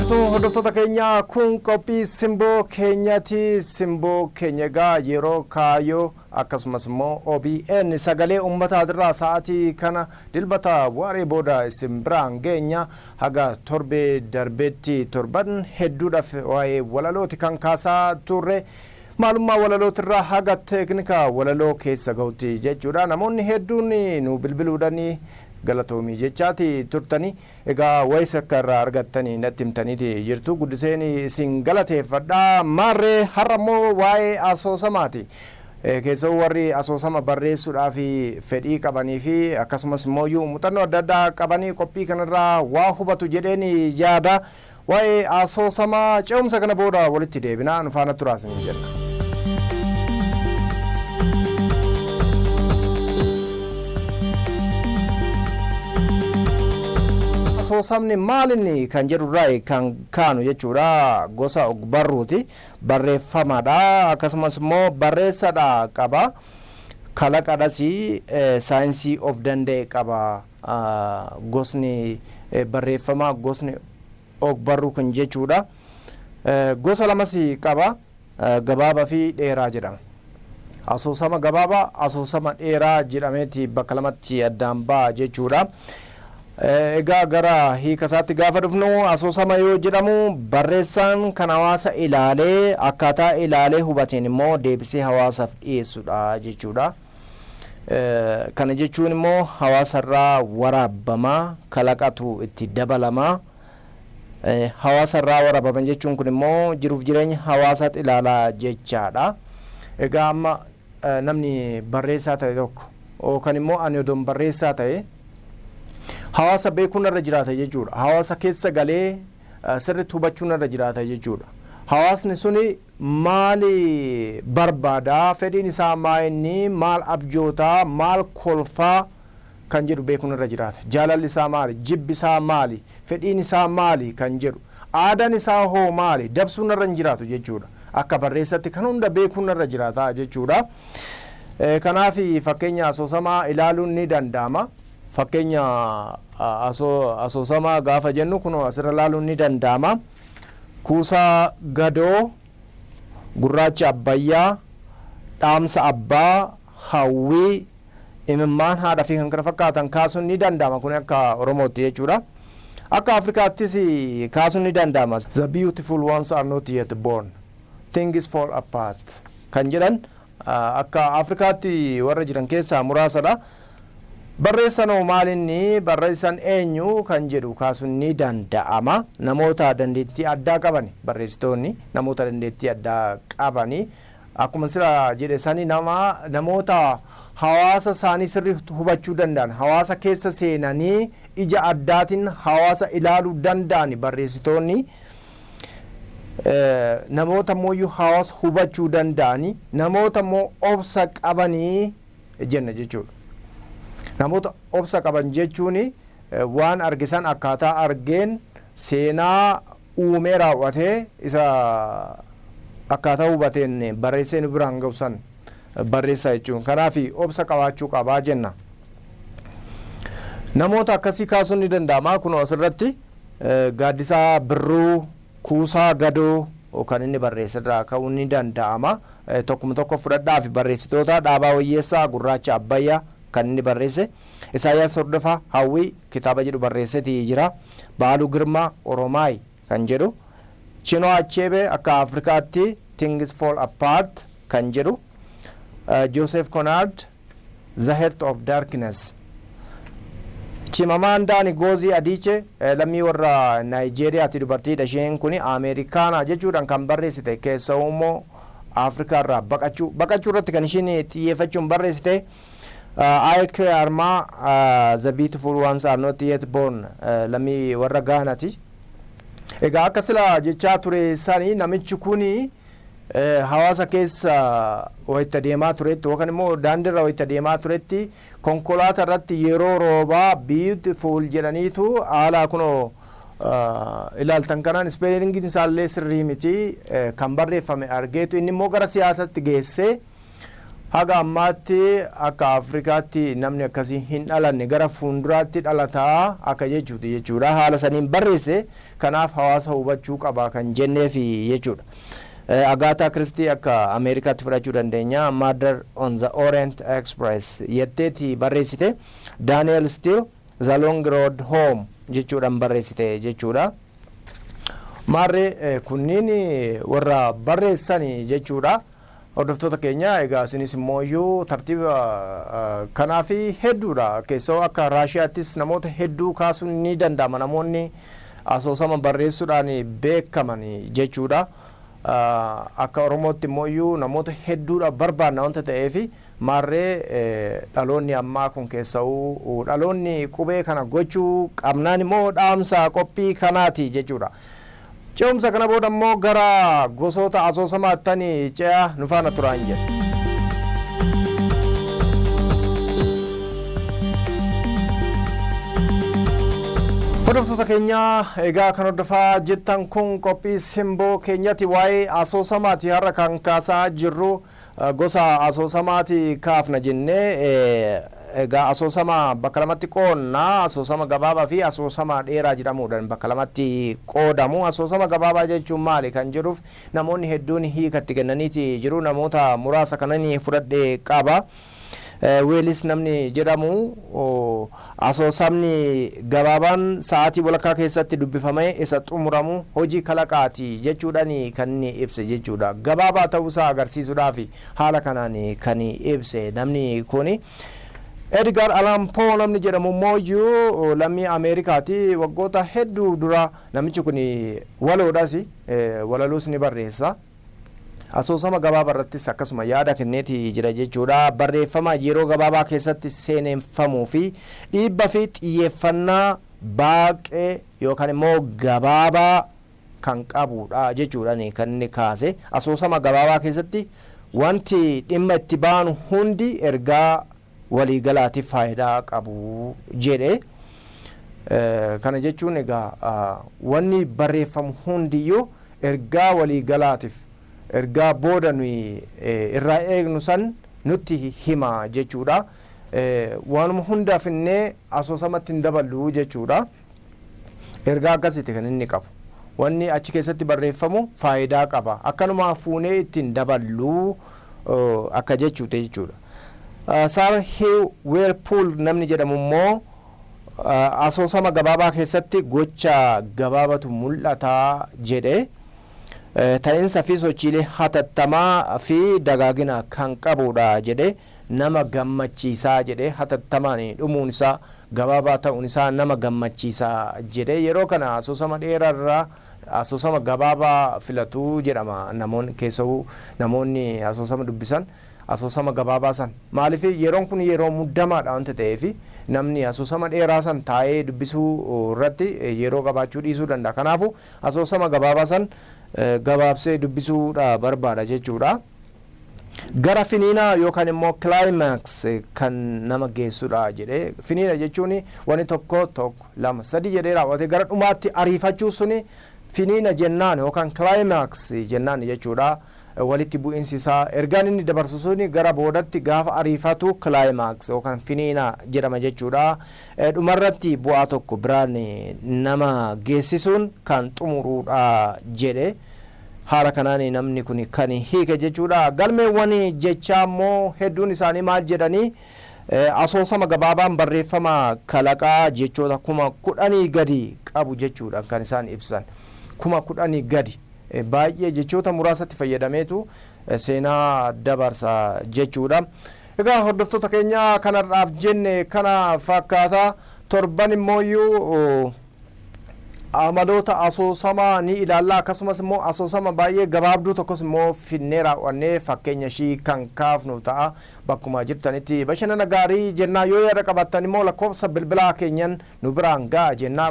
Jirtu hordoftoota keenya, kun qophii Simboo Keenyaati. Simboo Keenya egaa yeroo kaayyoo akkasumas immoo OBN sagalee uummataatirraa sa'aatii kana Dilbata waaree booda isin biraan geenya. Haga torbee darbeetti torban hedduudhaaf waa'ee walalooti kan kaasaa turre, maalummaa walalootirraa haga teeknika walaloo keessa gahutti jechuudha. Namoonni hedduun nu bilbiluudhaan galatoomii jechaati turtanii. Egaa wayis akka irraa argattanii natti himtaniiti jirtu, guddiseen isin galateeffadha. Maarree, har'a immoo waa'ee asoosamaati. Keessoo warri asoosama barreessuudhaaf fedhii qabanii fi akkasumas immoo muuxannoo adda addaa qabanii qophii kanarraa waa hubatu jedheen yaada. Waa'ee asoosamaa ce'umsa kana booda walitti deebinaa, nu faana turaa isiniin jenna. Asoosamni maalinni kan jedhurraa kan kaanu jechuudha. Gosa ogbarruuti, barreeffamadha, akkasumas immoo barreessadha qaba, kalaqadhas, saayinsii of danda'e qaba. Gosni barreeffamaa, gosni ogbarruu kun jechuudha, gosa lamas qaba, gabaabaa fi dheeraa jedhama. Asoosama gabaabaa, asoosama dheeraa jedhameeti bakka lamatti addaan ba'a jechuudha. Egaa gara hiika isaatti gaafa dhufnu, asoosama yoo jedhamu barreessaan kan hawaasa ilaalee, akkaataa ilaalee hubateen immoo deebisee hawaasaaf dhiyeessudha jechuudha. Kana jechuun immoo hawaasarraa waraabbamaa, kalaqatu itti dabalamaa. Hawaasarraa waraabaman jechuun kun immoo jiruuf jireenya hawaasaatti ilaalaa jechaadha. Egaa amma namni barreessaa ta'e tokko yookaan immoo ani odoon barreessaa ta'e hawaasa beekuun irra jiraata jechuudha. Hawaasa keessa galee sirriitti hubachuun irra jiraata jechuudha. Hawaasni suni maali barbaadaa, fedhiin isaa maa inni, maal abjootaa, maal kolfaa kan jedhu beekuun irra jiraata. Jaalalli isaa maali, jibbi isaa maali, fedhiin isaa maali kan jedhu, aadaan isaa hoo maali, dabsuun irra hin jiraatu jechuudha. Akka barreessatti kan hunda beekuun irra jiraata jechuudha. Kanaaf fakkeenya asoosamaa ilaaluun ni danda'ama. Fakkeenya asoosamaa gaafa jennu kun asirra ilaaluun ni danda'ama. Kuusaa Gadoo, Gurraacha Abbayyaa, Dhaamsa Abbaa, Hawwii, Imimmaan Haadha fi kan kana fakkaatan kaasuun ni danda'ama. Kun akka Oromootti jechuudha. Akka Afrikaattis kaasuun ni danda'ama. The Beautiful Ones Are Not Yet Born, Things Fall Apart kan jedhan akka Afrikaatti warra jiran keessaa muraasadha. Barreessanoo maalinni, barreessan eenyu kan jedhu kaasuun ni danda'ama. Namoota dandeettii addaa qaban, barreessitoonni namoota dandeettii addaa qabani, akkuma sira jedhe sani, nama namoota hawaasa isaanii sirri hubachuu danda'an, hawaasa keessa seenanii ija addaatiin hawaasa ilaaluu danda'an barreessitoonni, namoota immoo hawaasa hubachuu danda'ani, namoota immoo obsa qabanii jenna jechuudha. Namoota obsa qaban jechuun waan argisan akkaataa argeen seenaa uumee raawwatee isa akkaataa hubateen barreessee nu biraan ga'u san barreessaa jechuun. Kanaaf obsa qabaachuu qabaa jenna. Namoota akkasii kaasuun ni danda'ama. Kun asirratti Gaaddisaa Birruu, Kuusaa Gadoo kan inni barreessirraa ka'uun ni danda'ama. Tokkuma tokko fudhadhaa fi barreessitoota: Dhaabaa Wayyeessaa, Gurraacha Abbayyaa kan inni barreesse. Isaayyaas Hordofaa, Hawwii kitaaba jedhu barreesseeti jira. Baaluu Girmaa, Oromaay kan jedhu. Chinua Achebe, akka Afrikaatti Things Fall Apart kan jedhu. Joseph Conrad, The Heart of Darkness. Chimamanda Ngozi Adichie, lammii warra Naayijeeriyaati, dubartiidha isheen kun, Ameerikaanaa jechuudhaan kan barreessite, keessaa immoo Afrikaa irraa baqachuu irratti kan isheen xiyyeeffachuun barreessite. Ike Armaa, The Beautiful Ones Are Not Yet Born, lammii warra Gaanaati. Egaa akka sila jechaa ture sani, namichi kuni hawaasa keessa wayita deemaa turetti yookaan immoo daandiirra wayita deemaa turetti konkolaataa irratti yeroo roobaa "beautiful" jedhaniitu haala kunoo ilaaltan kanaan, spellingiin isaallee sirrii miti, kan barreeffame argeetu inni immoo gara siyaasatti geessee Haga ammaatti akka Afrikaatti namni akkasii hin dhalanne, gara fuulduraatti dhalataa akka jechuuti jechuudha. Haala saniin barreesse, kanaaf hawaasa hubachuu qaba kan jenneefi jechuudha. Agaataa Kiristii akka Ameerikaatti fudhachuu dandeenya. "Murder on the Orient Express" jetteeti barreessite. Daniel Steele "The Long Road Home" jechuudhaan barreessite jechuudha. Maarree, kunniin warra barreessan jechuudha. Hordoftoota keenya, egaa isinis immoo iyyuu tartiiba kanaaf hedduudha. Keessoo akka Raashiyaattis namoota hedduu kaasuun ni danda'ama, namoonni asoosama barreessuudhaan beekaman jechuudha. Akka Oromootti immoo iyyuu namoota hedduudha barbaanna wanta ta'eef, maarree, dhaloonni ammaa kun, keessa'uu dhaloonni qubee, kana gochuu qabnaan immoo dhaamsa qophii kanaati jechuudha. Ce'umsa kana booda immoo gara gosoota asoosamaattan ce'a, nu faana turaan jedha. Hordoftoota keenya, egaa kan hordofaa jirtan kun qophii Simboo keenyatti. Waa'ee asoosamaati har'a kan kaasaa jirru. Gosa asoosamaati kaafna jennee. Egaa asoosama bakka lamatti qoonna: asoosama gabaabaa fi asoosama dheeraa jedhamuudhaan bakka lamatti qoodamu. Asoosama gabaabaa jechuun maali kan jedhuuf namoonni hedduun hiikatti kennaniiti jiru. Namoota muraasa kananii fudhadhee qaba. Weelis namni jedhamu, asoosamni gabaabaan sa'aatii walakkaa keessatti dubbifamee isa xumuramu hojii kalaqaati jechuudhaan kan inni ibse jechuudha. Gabaabaa ta'uusaa agarsiisuudhaaf haala kanaan kan ibse namni kuni. Edgar Allan Poe namni jedhamu immoo lammii Ameerikaati. Waggoota hedduu dura namichi kun waloodhas, walaloos ni barreessa. Asoosama gabaabaa irrattis akkasuma yaada kenneeti jira jechuudha. Barreeffama yeroo gabaabaa keessatti seeneffamuu fi dhiibba fi xiyyeeffannaa baaqee yookaan immoo gabaabaa kan qabudha jechuudhaan kan inni kaase. Asoosama gabaabaa keessatti wanti dhimma itti baanu hundi ergaa waliigalaatiif faayidaa qabu jedhe. Kana jechuun egaa wanni barreeffamu hundiyyuu ergaa waliigalaatiif, ergaa booda nuyi irraa eegnu san nutti hima jechuudha. Waanuma hundaaf innee asoosamatti hin daballu jechuudha. Ergaa akkasiiti kan inni qabu. Wanni achi keessatti barreeffamu faayidaa qaba. Akkanuma fuunee ittiin daballu akka jechuute jechuudha. Sir Hugh Walpole namni jedhamu immoo, asoosama gabaabaa keessatti gocha gabaabatu mul'ata jedhe. Ta'insa fi sochiilee hatattamaa fi dagaagina kan qabudha jedhe. Nama gammachiisaa jedhe. Hatattamaan dhumuun isaa, gabaabaa ta'uun isaa nama gammachiisaa jedhe. Yeroo kana asoosama dheeraarraa asoosama gabaabaa filatuu jedhama namoonni, keessa'uu namoonni asoosama dubbisan asoosama gabaabaa san. Maaliif? Yeroon kun yeroo muddamaadha wanta ta'eef, namni asoosama dheeraa san taa'ee dubbisuu irratti yeroo qabaachuu dhiisuu danda'a. Kanaafuu asoosama gabaabaa san gabaabsee dubbisuudha barbaada jechuudha. Gara finiinaa yookaan immoo climax kan nama geessudha jedhee. Finiina jechuun wanni tokko, tokko, lama, sadi jedhee raawwate gara dhumaatti ariifachuu suni finiina jennaan yookaan climax jennaan jechuudha. Walitti bu'iinsi isaa, ergaan inni dabarsu suni gara boodatti gaafa ariifatu climax yookaan finiina jedhama jechuudha. Dhumarratti bu'aa tokko biraan nama geessisuun kan xumuruudha jedhe. Haala kanaan namni kun kan hiike jechuudha. Galmeewwan jechaa immoo hedduun isaanii maal jedhanii? Asoosama gabaabaan barreeffama kalaqaa jechoota 10,000 gadi qabu jechuudha kan isaan ibsan. 10,000 gadi, baay'ee jechoota muraasatti fayyadameetu seenaa dabarsa jechuudha. Egaa hordoftoota keenya, kanarraaf jenne kana fakkaata. Torban immooyyuu amaloota asoosamaa ni ilaalla. Akkasumas immoo asoosama baay'ee gabaabduu tokkos immoo finnee raawwannee fakkeenya ishii kan kaafnu ta'a. Bakkuma jirtanitti bashannana gaarii jennaa. Yoo yaada qabaattan immoo lakkoofsa bilbilaa keenyan nu biraan ga'a jennaa.